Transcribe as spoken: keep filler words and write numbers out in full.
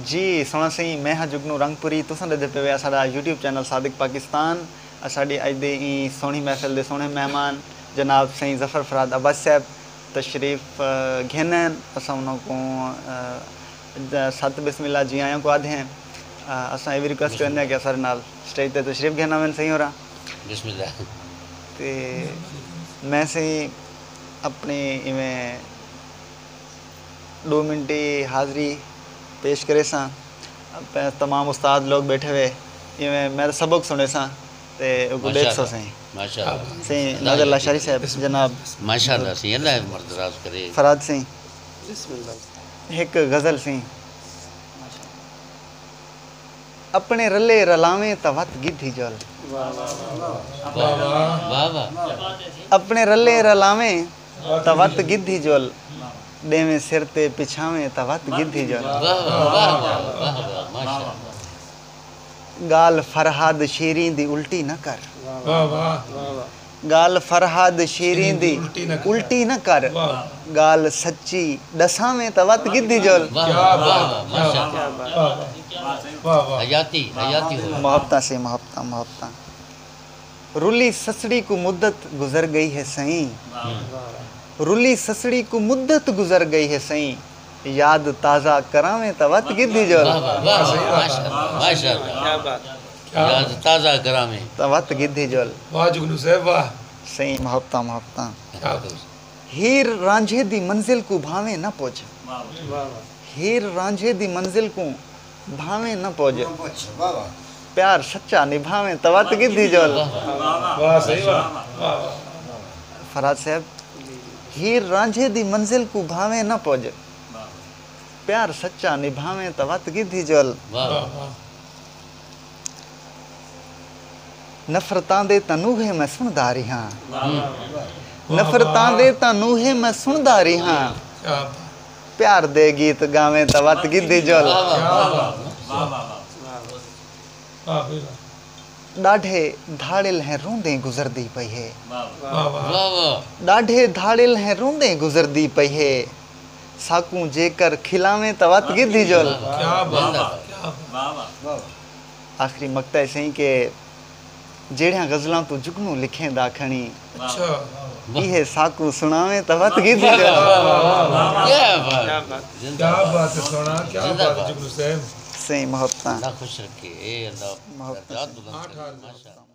جی سوہݨا سئیں، میں ہاں جگنو رنگ پوری، تساں ݙیہدے پئے وے اساݙا یوٹیوب چینل صادق پاکستان۔ اساݙی اڄ دی ایں سوہݨی محفل دے سوہݨے مہمان جناب سئیں ظفر فرہاد عباسی صاحب تشریف، آ، گھن آئن۔ اساں انہاں کوں، آ، د-، ست بسم اللہ جی آیاں کوں آہدے ہیں۔ آ، اساں اے وی ریکویسٹ کریندے ہیں کہ اساݙے نال سٹیج تے تشریف گھن آون سئیں ہوراں۔ بسم اللہ۔ تے میں سئیں اپݨی ایویں ݙو منٹی حاضری پیش کریساں۔ پ-، تمام استاد لوگ ٻیٹھے ہوئے، ایویں میں سبق سݨیساں تے اوکوں ݙیکھسو سئیں۔ ماشاءاللہ۔ سئیں نادر لاشاری صاحب جناب۔ ماشاءاللہ سئیں، اللہ عمر دراز کرے۔ فرہاد سئیں۔ بسم اللہ۔ ہک غزل سئیں۔ اپݨے رلے رلاویں تاں وت گدھی جل۔ واہ واہ۔ واہ واہ۔ اپݨے رلے رلاویں تاں وت گدھی جل، ݙیویں سر تے پچھاویں تاں وت گدھی جل۔ واہ واہ، واہ واہ، واہ واہ، ماشاءاللہ۔ ڳالھ فرہاد شیریں دی الٹی نہ کر۔ واہ واہ۔ ڳالھ فرہاد شیریں دی الٹی نہ کر۔ الٹی نہ کر۔ واہ۔ ڳالھ سچی ݙساویں تاں وت گدھی جل۔ واہ واہ، واہ واہ، ماشاءاللہ۔ واہ واہ۔ واہ واہ۔ حیاتی، حیاتی ہو۔ محبتاں سئیں، محبتاں، محبتاں۔ رلی سسڑی کوں مدت گزر ڳئی ہے سئیں۔ رلی سسڑی کوں مدت گزر ڳئی ہے سئیں۔ یاد تازہ کراویں تاں وت گدھی جل۔ واہ واہ، واہ واہ، ماشاءاللہ، ماشاءاللہ۔ کیا بات۔ یاد تازہ کراویں۔ تاں وت گدھی جل۔ واہ جگنو صاحب، واہ۔ سئیں محبتاں، محبتاں۔ کیا بات۔ ہیر رانجھے دی منزل کوں بھاویں نہ پڄ۔ واہ واہ۔ ہیر رانجھے دی منزل کوں بھاویں نہ پڄ۔ نہ پڄ، واہ واہ۔ پیار سچا نبھاویں تاں وت گدھی جل۔ واہ واہ۔ واہ سئیں، واہ۔ واہ واہ۔ فرہاد صاحب، ہیر رانجھے دی منزل کوں بھاویں نہ پڄ۔ پیار سچا نبھاویں تاں وت گدھی جل۔ واہ واہ۔ نفرتاں دے تنوہے میں سݨدا ریہاں۔ واہ واہ۔ نفرتاں دے تنوہے میں سݨدا ریہاں۔ کیا بات۔ پیار دے گیت ڳاویں تاں وت گدھی جل۔ واہ واہ، واہ واہ۔ واہ واہ، واہ واہ۔ واہ بھئی واہ۔ ݙاڈھے دھاڑل ہیں روندیں گزردی پئی ہے۔ واہ واہ۔ واہ واہ۔ واہ واہ۔ ݙاڈھے دھاڑل ہیں روندیں گزردی پئی ہے۔ ساکوں جیکر کھلاویں تاں وت گدھی جل۔ کیا بات ہے، کیا بات۔ واہ واہ۔ آخری مقطع ہے سئیں کہ جیڑھیاں غزلاں توں جگنو لکھیندا کھڑی، اچھا۔ ایہے ساکوں سݨاویں تاں وت گدھی جل۔ واہ واہ، واہ واہ۔ کیا بات۔ کیا بات ہے سوہݨا، کیا بات ہے جگنو صاحب۔ سئیں محبتاں۔ اللہ خوش رکھے، اے اللہ محبتاں۔ درجات بلند کرے، ماشاءاللہ۔